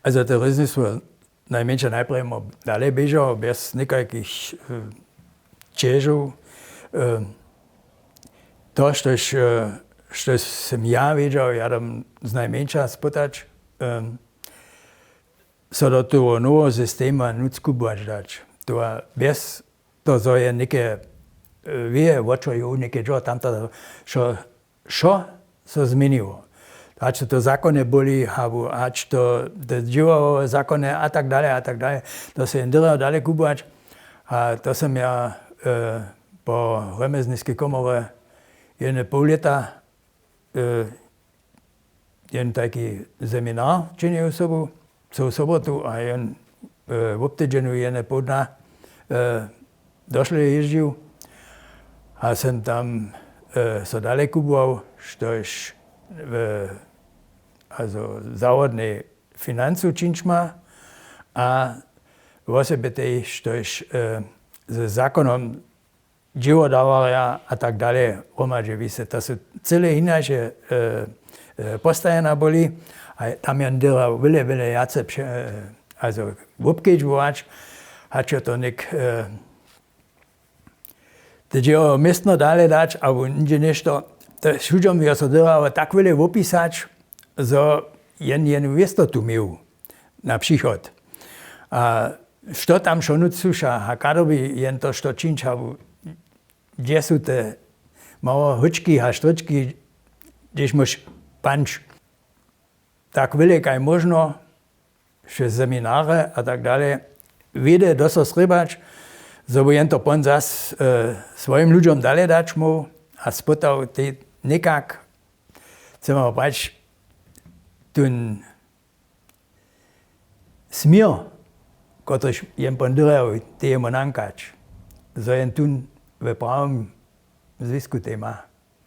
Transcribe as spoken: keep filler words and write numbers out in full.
Also to rěznictwo najmjeńša najprjemo dale běžało bjez někajkich ćežow. To štož štož sym ja wědźał, ja dam znajmjeńša spytać, so do toho noweho systema nutř kubować dać. To bjez to zo je něke wěje wočoju něke dźo tamta, wšo so změniło. Hač to zakony byli abo hač to dźěłowe zakony a tak dale a tak dale. To se jen dyrajo dale kubować. A to sym ja po hromjezniskej komorje jedne poł lěta jen tajki seminar činił sobu, cołu sobotu a jen wobtydźenju jedne poł dna došle jězdźił. A sym tam so dale kubował štož w zawodnej financu čińć ma a wosebitej štož ze zakonom dźěłodawarja a tak dale hromadźe wise to su cyle hinaše postajena byli. A tam jen dyra wyle wyle wjace wobkedźbować hač jo to něk te dźěło městno dale dać abo něhdźe něšto. To je wšudźom jo so dyrało tak wyle wopisać zo jen jenu wěstotu měł na přichod a što tam wšo nutř słuša a kado by jen to što čińć abo hdźe su te mało hóčki a štryčki, hdźež móš panč tak wyle kaj móžno přez seminary a tak dale wědy doso srěbać, zo by jen to pon zas swojim ludźom dale dać móhł a spytał tej někak, chcemy ho prać, tón směr, kotryž jen pon dyrjał, tej jemu nankać, zo jen tón we prawym zwisku tej ma.